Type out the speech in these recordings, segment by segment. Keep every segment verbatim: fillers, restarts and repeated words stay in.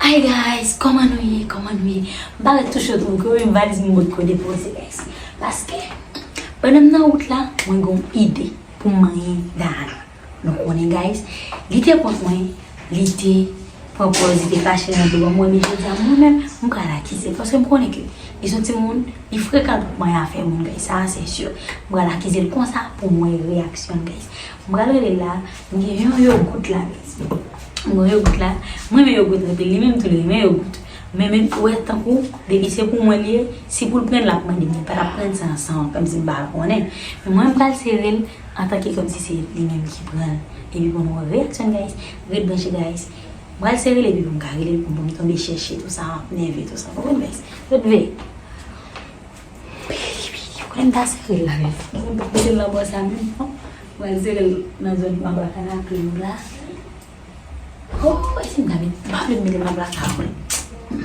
Hi guys, kòman nou ye? Kòman nou ye? M parèt tou cho tou ke wi, m valiz m potko depoze guys. Paske pandan m nan wout la, mwen gen yon ide pou m manyen Dana. Nou konnen guys, li te kont mwen, li te pran pòz, li te fache nan do ban mwen, men jodi a mwen menm, m pral akize l. Paske m konnen ke li se yon timoun, li frekan pou manyen afè moun guys, sa se si. M pral akize l konsa pou m wè reyaksyon l guys. M pral rele l la, m gen yon yogout la guys. M gen yon yogout la, mwen renmen yogout anpil, li menm tou li renmen yogout. Men menm ou wè tankou, depi se pou mwen li ye, si pou l pran l l ap mande m, li pa t ap pran sa ansanm, kòmsi m pa konnen. Men mwen m pral sere l antanke kòmsi se li menm ki pran l. Epi pou nou wè reyaksyon guys, ret branche guys. M pral sere l epi pou m ka rele l pou m tonbe chèche tou sa, m ap nève tou sa. Konprann guys? Ret veye. Ou konnen m ta sere l la menm. Mwen pa mete l nan bò sa menm non. Mwen sere l nan zòn mablaka nan kle m la. Oh, e si m ta met, m pa vle m mete mablaka a mwen.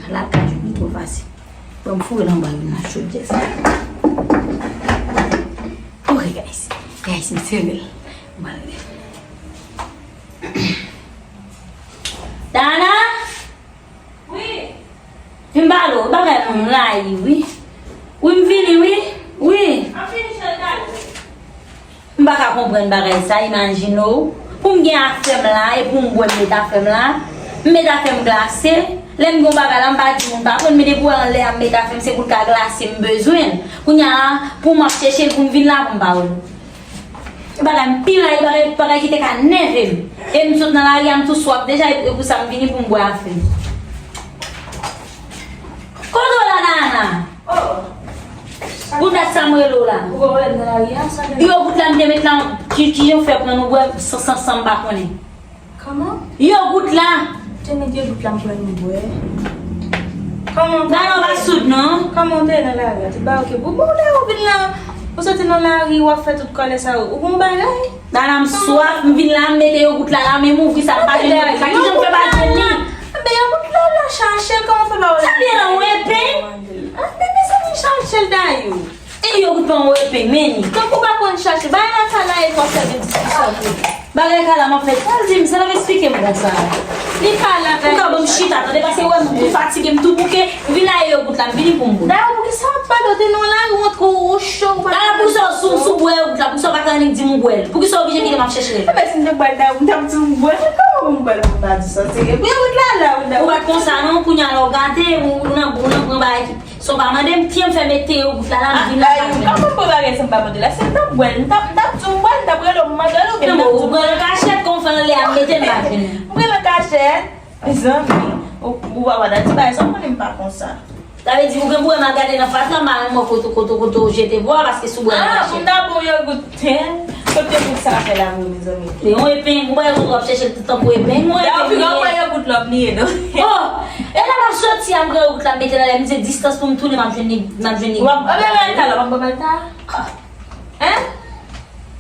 Lakay yo li twò fasil. Bon, m foure l anba youn nan chodyè sa. Ok guys. Guys, m sere l. M pral rele. Dana! Wi. Vin pale w, bagay mwen rayi wi. Wi, m vini wi. Wi. M pa ka konprann bagay sa, imajine w. Pou m gen afè m la, e pou m bwè m met afè m la. M met afè m glase. Lè m gen yon bagay la, m pa di moun pa pran l, men depi w wè anlè a m met afè m, se pou l ka glase, m bezwen l. Kounye a la, pou m ap chèche l, pou m vin la, pou m pa wè l. Bagay m pi rayi, bagay, bagay ki te ka nève m. E m sot nan lari a, m tou swaf deja, e pou sa m vini pou m bwè afè m. Kote w la, Dana? Oh. Pou dat sa m rele w la. Ou wè m nan lari a, sa gen. Yogout la m te met la, ki, ki jan w fè pran nou bwè san, san, san m pa konnen. Kòman? Yogout la. Te met yogout la m pran nou bwè. Kòman? Dana, w pa soud non. Kòman w te nan lari a? Tout bagay oke pou bon lè ou vin la. Ou soti nan lari, w ap fè tout kòlè sa yo. Ou gon bagay? Dana, m swaf, m vin la, m mete yogout la la, men m ouvri sa, m pa jwenn yogout la. Kijan m fè pa jwenn li? Anben yogout la, la chache l, kòman w fè pa wè l? Sa vle la, w epen? Anben mezanmi, chache l dayou. E yogout pa w epen, men li. Tankou w pa konn chache, bagay la ka la e w ap fè de diskisyon pou li. Bagay ka la, m ap fè, al di m, sa l ap eksplike m konsa. Li ka la, pou ka ban m chita, tande, paske w wè m tou fatige, m tou bouke. Vin la e yogout la, m vini pou m bwè. Dayè, poukisa w ap pale, w te nan lari, w antre, w cho, w pa... Ah, poukisa w sou, sou bwè yogout la, poukisa w pa t annik di m ou bwè l? Poukisa w oblije kite m ap chèche l? Enben, si m te bwè l, dayè, m t ap di w m bwè l, kòman pou m bwè l, pou m pa di sa, serye? Pou yogout la, la, w dayè. Ou pa t konsa non, kounye a la w gate, ou, ou nan, ou nan pran bagay ki, sa w pa mande m, kiyè m fè mete yogout la, la, m vin la, la. Kòman m pran bagay sa m pa mande la? Si m t ap bwè l, m t ap, m t ap di w m bwè l, m t ap rele w, m mande w, oubyen m t ap di w. Ou pran l an kachèt, kòman w fè anlè a, m mete m pa jwenn li. M pran l an kachèt. Mezanmi, ou, ou pa wè nan ti bagay sa, ou konnen m pa konsa. Sa vle di, ou gen pou wè m al gade nan fatra, m pa renmen wè kote, kote, kote w jete bwè a, paske si w bwè l an kachèt. Ah, pou m ta bon yogout, hen? Kote yogout sa fè la vre, mezanmi? Men yon epeng, ou pa yogout w ap chèche l tout tan pou epeng, yon epeng li ye. Dayè, ou pi gran pran yogout lòm li ye, non? Oh! E la m ap soti a, m pran yogout la, m mete l anlè, m di se distans pou m tounen, m ap jwenn li, m ap jwenn li. W ap, anben, Malta la, w ap bwè Malta? Hen?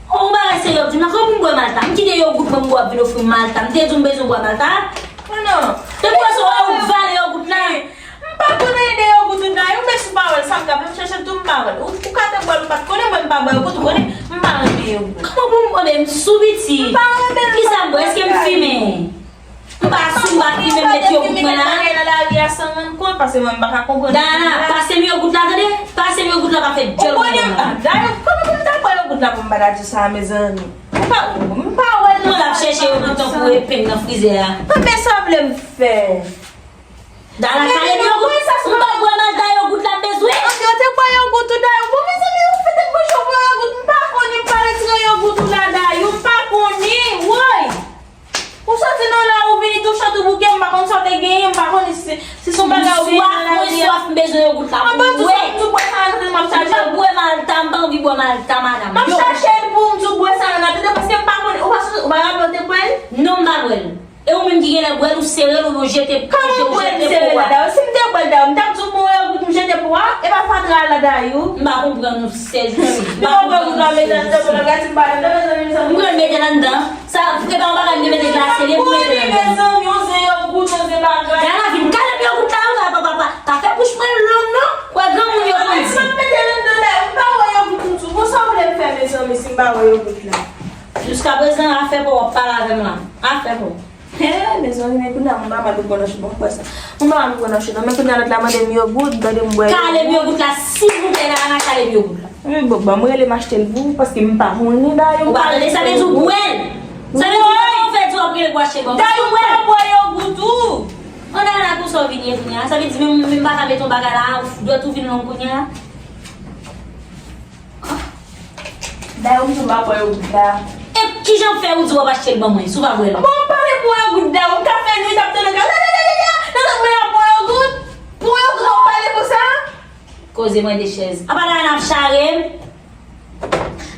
On bagay serye w ap di m la, kòman pou m bwè Malta? M kite yogout mwen m bwè, w ap vin ofri m Malta. M te di w m bezwen bwè Malta? Non, non. Depi w wè se w ou k vale yogout la. M pa konn anyen de yogout ou dayè, men si w pa wè l, sa m ka fè m chèche l tou, m pa wè l. Ou, ou ka te bwè l, ou pa t konnen, mwen m pa bwè yogout, ou konnen, m pa renmen yogout. Kòman pou m, anben, m sou piti. M pa renmen l. Kisa m bwè? Èske m fimen? M pa sou, m pa fimen, m met yogout mwen la. Bagay nan lari a san rann kont, paske mwen m pa ka konprann. Dana, pase m yogout la, tande? Pase m yogout la, pa fè djòl mwen la. Dayè, kòman pou m ta bwè yogout la pou m pa ta di sa, mezanmi? M pa, m pa wè l. Mwen l ap chèche yogout tankou epeng nan frizè a. Anben sa w vle m fè? Dana, kale m yogout. M pa bwè Malta, yogout la m bezwen. Anben, ou te bwè yogout ou dayè. Bon, mezanmi, ou fè tèt bouch ou bwè yogout. M pa konnen, m pa retire yogout ou la dayè. M pa konnen, woy. Ou soti nan la, ou vini tou cho tou bouke, m pa konn sa w te genyen, m pa konnen si, si se yon bagay ou genyen nan lari a. Mwen swaf, mwen swaf, m bezwen yogout la pou m bwè. M ap di w sa, m tou bwè sa nan tèt, m ap chache. M pa bwè Malta, m pa anvi bwè Malta, madanm. M ap chache l pou m tou bwè sa nan tèt, paske m pa konnen, ou pa, ou pa raple w te bwè l? Non, m pa bwè l. E ou menm ki genlè bwè l, ou sere l, ou jete, kòman ou bwè l, m sere l la dayè? Si m te bwè l dayè, m t ap di w bon yogout m jete pou a, e pa fatra la dayè. M pa konprann ou sèl jousi. M pa konprann ou sèl jousi. M pral mete l anndan. Sa, e pa yon bagay m te mete glase, li pou mete l anndan. Mezanmi, yon zen yogout, yon zen bagay. Dana vin kale m yogout la, pa, pa, pa, pa, pa fè bouch mwen long non. Kwè granmoun yo konn di. M ap mete l anndan dayè, m pa wè yogout m tou. Bon, sa w vle m fè, mezanmi, si m pa wè yogout la? Jiskaprezan, afè pa w w ap pale avè m la. Afè pa w. He, Mezanmi, men kounye a, mwen pa mal pou pran nan chou, bon, kwè sa. Mwen pa mal pou pran nan chou, non, men kounye a, lòt la mande m yogout, tande m bwè yogout. Kale m yogout la, silvouplè, Dayana, kale m yogout la. Wi, bon, ban m rele m achte l pou ou, paske m pa konnen, dayè, ou pa tande, sa vle di ou bwè l. Sa vle di ou fè di w ap rele pou achte l, bon, paske ou bwè l. Dayè, ou pa bwè yogout ou. An, Dayana, pou sa w vin ye kounye a, sa vle di menm, menm pa ka mete yon bagay la, dwèt ou vin long kounye a. Dayè, ou m di w m pa bwè yogout la. E kijan fè ou di w ap achte l ban mwen, si w pa bwè l? Bon, pale pou yogout, Dayè, ou ka fè nwit ap tande ka la la la la la, nan lòt mwen ap bwè yogout. Pou yogout, w ap pale konsa? Koze mwen de chèz. Apa Dayè n ap chare m?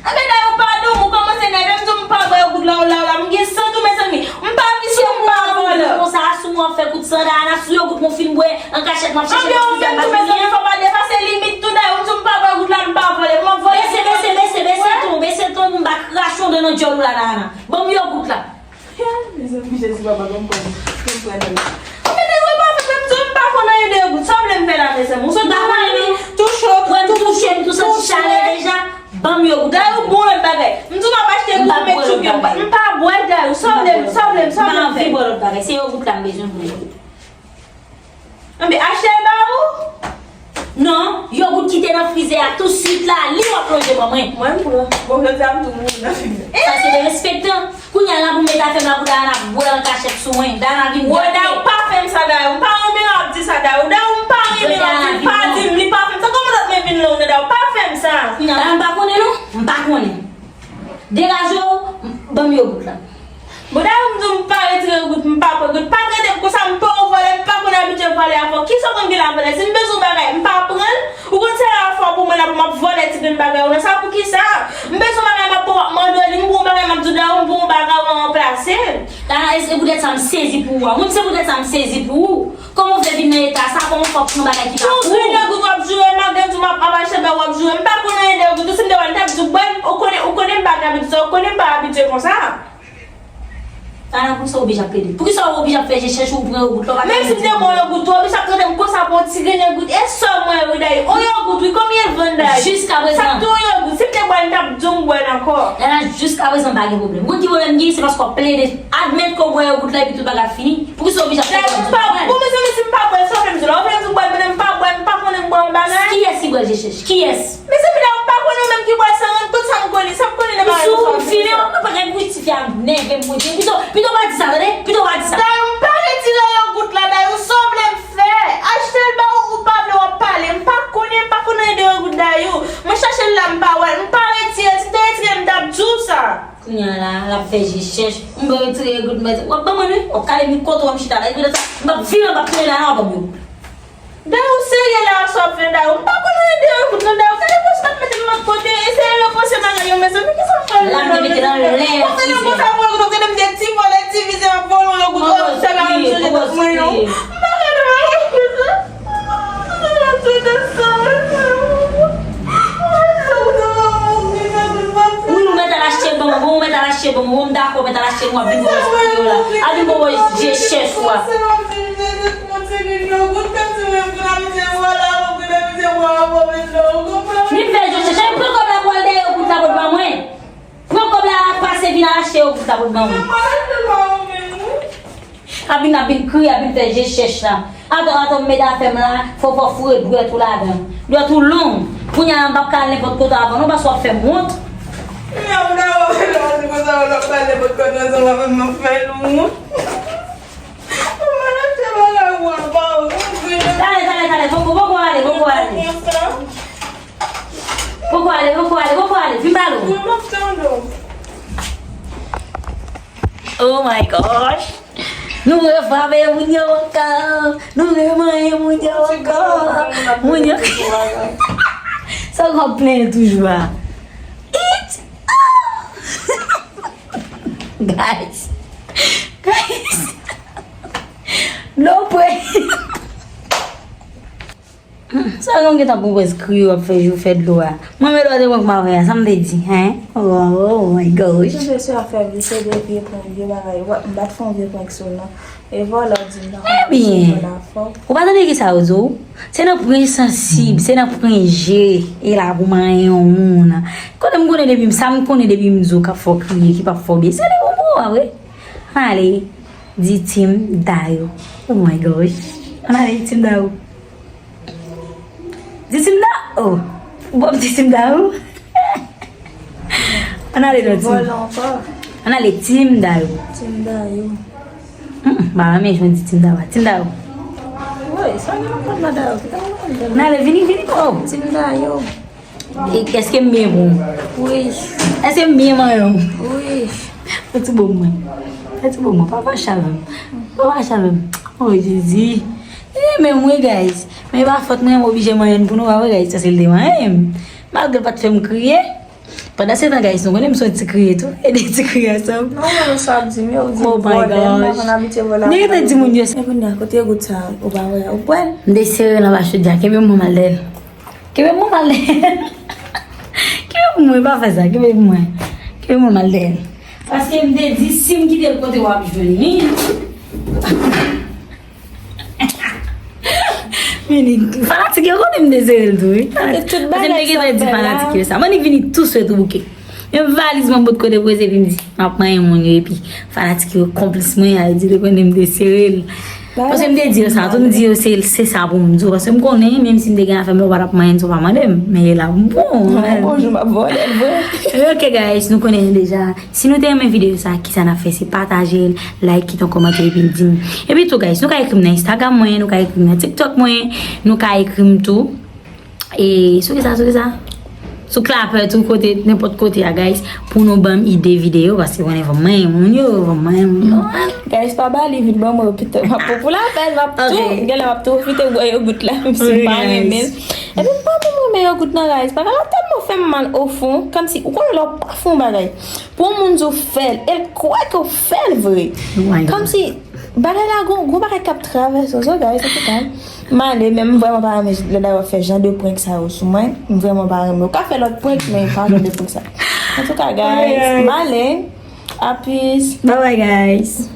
Anben, Dayè, ou pa dòmi, ou kòmanse nève m, di w m pa bwè yogout la, ou la, ou la, m gen sant ou, mezanmi. M pa visye, m pa vòlè. Konsa, sou mwen w ap fè kout san, Dayana, sou yogout mwen fin bwè. An kachèt, m ap chèche yon ti zam pa fini an. Fò pa depase limit tou, Dayè, ou di m pa bwè yogout la, m pa vòlè, m ap vòlè. Bese, bese, bese, bese ton, bese ton, pou m pa krache yon dan nan djòl ou la, Dayana. Ban m yogout la. Mezanmi, Jezi, papa, ban m pran, ban m pran dan. Anben, Dayè, ou pa fè m di w m pa konn anyen de yogout. Sa w vle m fè la, mezanmi? Ou sot nan mwen, tou cho, tou touche m, tou santi chalè deja. Ban m yogout la. Dayè, ou bon lòt bagay. M di w m ap achte yogout, men tchouke m pa. M pa bwè, Dayè, sa w vle, sa w vle, sa w vle m fè? M pa anvi bwè lòt bagay. Se yogout la m bezwen pou yogout. Anben, achte l ba ou? Non, yogout ki te nan frizè a, tousuit la, li w ap lonje ban mwen. Mwen, m pran. Bon, jodi a, m tou mouri nan figi. Sa se derespektan. Kounye a la pou m met afè m la pou Dayana ap bwè an kachèt sou mwen. Dayana vin gate. Dayè, ou pa fè m sa, Dayè. M pa renmen lè w ap di sa, Dayè. Dayè, ou pa renmen lè w ap di l. Pa di m, li pa fè m sa. Kòman lòt mwen vin lè w, Dayè? Ou pa fè m sa. Kounye a la, m pa konnen, non. M pa konnen. Degaje w, ban m yogout la. Bon, Dayè, m di w m pa retire yogout, m pa pran yogout. Pa trete m konsa, m pa yon vòlè, m pa konn abitye pale avè w. Kisa w konn gen la vòlè? Si m bezwen yon bagay, m pa pran l. Ou konn se la fò pou mwen la pou m ap vòlè ti grenn bagay ou nan sa, poukisa? M bezwen bagay m ap pran, w ap mande w li, m pou yon bagay m ap di w, Dayè, m pou yon bagay ou ranplase l. Dayana, e poutèt sa m sezi pou ou a. Wi, se poutèt sa m sezi pou ou. Kòman w vle vin nan eta sa? Kòman w fè w pran bagay ki pa pou ou? Yon grenn yogout w ap joure, malgre m di w m ap, ap achte ba w, w ap joure. M pa konn anyen de yogout, ou si m te wè l, m t ap di w bwè l, ou konnen, ou konnen m pa gen abitid sa, ou konnen m pa abitye konsa. Dayana, poukisa w oblije ap plede? Poukisa w oblije ap fè je chèch ou pran yogout la, w pa ka... Menm si m te pran yogout, ou oblije ap trete m konsa pou yon ti grenn yogout, e sè w mwen wi, Dayè, yon yogout wi, konbyen l vann, Dayè? Jiskaprezan. Sa k tou yon yogout, si m te bwè l, m t ap di w m bwè l ankò. Dayana, jiskaprezan m pa gen pwoblèm. Ou konn ki pwoblèm m gen? Se paske w ap plede admèt ke w bwè yogout la epi tout bagay ap fini. Poukisa w oblije ap fè kòmsi w pa konn? Bon, mezanmi, si m pa bwè l, sa w vle m di la? Ou vle m di w bwè l, men m pa bwè, m pa konnen m bwè yon bagay. Kiyès ki bwè l, je chèch? Kiyès? Mezanmi, la, m pa konnen, ou menm ki bwè sa, rann kont sa m konnen, sa m konnen nan bagay sa w ap di. Ou sou m fini, ou pa gen pou jistifye ak nèg m, Bondye. Pito, pito w pa di sa, tande? Pito w pa di sa. Dayou, m pa retire yogout la, Dayou, sa w vle m fè? Achte l ba ou, ou pa vle w ap pale. M pa konnen, m pa konnen de yogout, Dayou. Mwen chache l la, m pa wè l. M pa retire l. Si m te retire l, m t ap di w sa. Kounye a la, l ap fè je chèch. M pa retire yogout, m pa retire. W ap ban mwen wi. W ap kale m kote w ap chita la. Epi lè sa, m ap vire, m ap tounen la, w ap ban m yogout. Dayou, serye la, sa w ap fè, Dayou? M pa konn anyen de yogout, non, Dayou. Gade pwès w ap mete m lòt kote. Eseye repanse bagay yo, mezanmi. Kisa w fè la, mezanmi? Ou fè nan konsa pou yogout, ou gade m de ti vòlè, ti vizye, m ap vòlè yon yogout. Oh, sè la, m sonje tèt mwen, non. M pa ka nan yogout. Wi, ou mèt al achte l ban mwen, bon, ou mèt al achte l ban mwen, bon, m dakò, mèt al achte l, w ap vin pran espri yo la. Al vin pran je chèch ou a. Vin fè je chèch, pran kòb la pou al dèyè yogout la pou ban mwen. Pran kòb la, pase vin al achte yogout la pou ban mwen. Ap vin, ap vin kriye, ap vin fè je chèch la. Atò, atò, m met afè m la, fò, fò foure dwèt ou ladan. Dwèt ou long. Kounye a la, m p ap ka al nenpòt kote avè w non, paske w ap fè m wont. Kounye a, m ta wè w, lè w di konsa, w ap pale nenpòt kote ansanm avè m, m ap fè l wont. Ou malad, se bagay ou a pa w. Talè, talè, talè, poko, poko ale, poko ale. Poko ale, poko ale, poko ale, vin pale w. Wi, m ap tande w. Oh my gosh. Nou refrape moun yo ankò. Nou remanyen moun yo ankò. Moun yo. Sa w ap plenyen toujou a? It! Guys. Guys. No way. Hmm, sa nou gentan pou wè kriye w ap fè jou fè dlo a. Mwen menm lè w te wè k m avè a, sa m te di, hein? Oh, oh my gosh. Tout se afè vye, se de vye prank, vye bagay. Ou pa, m pa t fè yon vye prank sou w non. E vòlè w di m nan. Ebyen, ou pa tande kisa yo di w? Se nan prank sansib, se nan prank je, e la pou manyen yon moun. Kote m konnen depi m, sa m konnen depi m di w k ap fè w kriye, ki p ap fè w byen, se li pou w wè. Ale. Di Team Dayou. Oh my gosh. Ann ale Team Dayou. Di Team Dayou. Oh. Bon, di Team Dayou. Ann ale lòt Team. Vòlò ankò. Ann ale Team Dayou. Team Dayou. Hmm, ba, men jwenn di Team Dayou. Team Dayou. Woy, sa gen ankò nan Dayou. Ki ta konn jwenn? Ann ale, vini, vini. Oh. Team Dayou. E, èske m byen bon? Wi. Èske m byen manyen w? Wi. Fè ti bo mwen. Fè ti bo mwen. Pa fache avè m. Pa fache avè m. Oh, Jezi. E, men mwen, guys. Men e pa fòt mwen, m oblije manyen pou nou, pa vre, guys? Sa se l te manyen m. Malgre l pa t fè m kriye. Pandan se tan, guys, nou konnen m se yon ti kriye tou. E de ti kriye ansanm. Non, mwen, sa ap di m, yo di Oh my vòlè, m pa gosh. Konn abitye vòlè. Nèg te di moun yo. E kounye a, kote gout sa, ou pa wè, ou bwè l? M te sere l anba chodyè, kenbe m mwen m al dèyè l. Kenbe m mwen m al dèyè l. Kenbe m mwen, pa fè sa, kenbe m mwen. Kenbe m mwen m al dèyè l. Paske m te di, si m kite l kote w ap jwenn li. Vini, fanatik yo konnen m te sere l tou, wi. Paske m te gentan di fanatik yo sa. Manik vini tou swè tou bouke. Yon valiz mwen bòt kote poze, epi m di, m ap manyen moun yo, epi fanatik yo konplis mwen, yo di, yo konnen m te sere l. Paske m te di yo sa, tou m di yo, se, se sa pou m di yo, paske m konnen, menm si m te gen afè m, yo pa t ap manyen m si w pa mande m. Men e la, m bon. Bonjou, m ap vòlè l vre. Ok, guys, nou konnen deja. Si nou te renmen videyo sa, kisa n ap fè? Se pataje l, like, kite yon kòmantè, epi di m. Epi tou, guys, nou ka ekri m nan Instagram mwen, nou ka ekri m nan TikTok mwen, nou ka ekri m tou. E sou ki sa, sou ki sa? Sou Clapper, tou kote, nenpòt kote a, guys, pou nou ban m ide videyo, paske konnen fò m manyen moun yo, fò m manyen moun yo. Guys, pa ba li vin ban mwen yo pito. M ap pran pou lapèn, m ap tou, Ok. Genlè m ap tou pwofite bwè yogout la, menm si m pa renmen l. Epi m pa menm renmen yogout nan, guys. Bagay la tèlman fè m mal ofon, kòmsi, ou konnen lè w pa fè yon bagay. Pou yon moun di w fè l, e l kwè ke w fè l vre. Oh my God. Kòmsi, bagay la, gon, gon bagay k ap travèse w, so, guys, antouka. M ale, men m vrèman pa renmen lè nèg yo ap fè jan de prank sa yo sou mwen. M vrèman pa renmen. Ou ka fè lòt prank, men pa jan de prank sa. Antouka, guys, Ok. M ale. A pis. Bye bye, guys.